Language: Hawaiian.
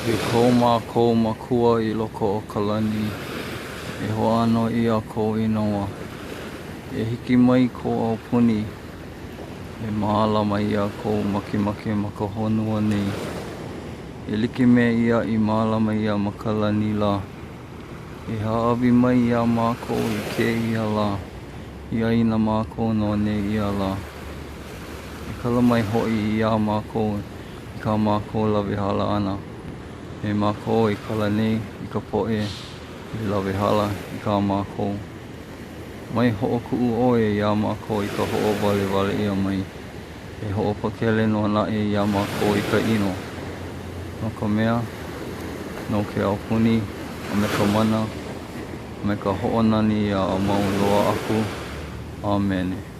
E ko mākou Makua i loko o ka lani, e hoʻāno ʻia kou inoa. E hiki mai kou aupuni. E mālama ʻia kou makemake ma ka honua nei, e like me ia i mālama ʻia ma ka lani lā. E hāʻawi mai iā mākou i kēia lā i ʻai na mākou no nēia lā. E kala mai hoʻi iā mākou i kā mākou lawehala ʻana, me mākou i kala nei i ka poʻe i lawehala i kā mākou. Mai hoʻokuʻu ʻoe iā mākou i ka hoʻowalewale ʻia mai, e hoʻopakele nō naʻe iā mākou i ka ʻino, no ka mea, nou ke aupuni, a me ka mana, a me ka hoʻonani a mau loa aku. ʻĀmene.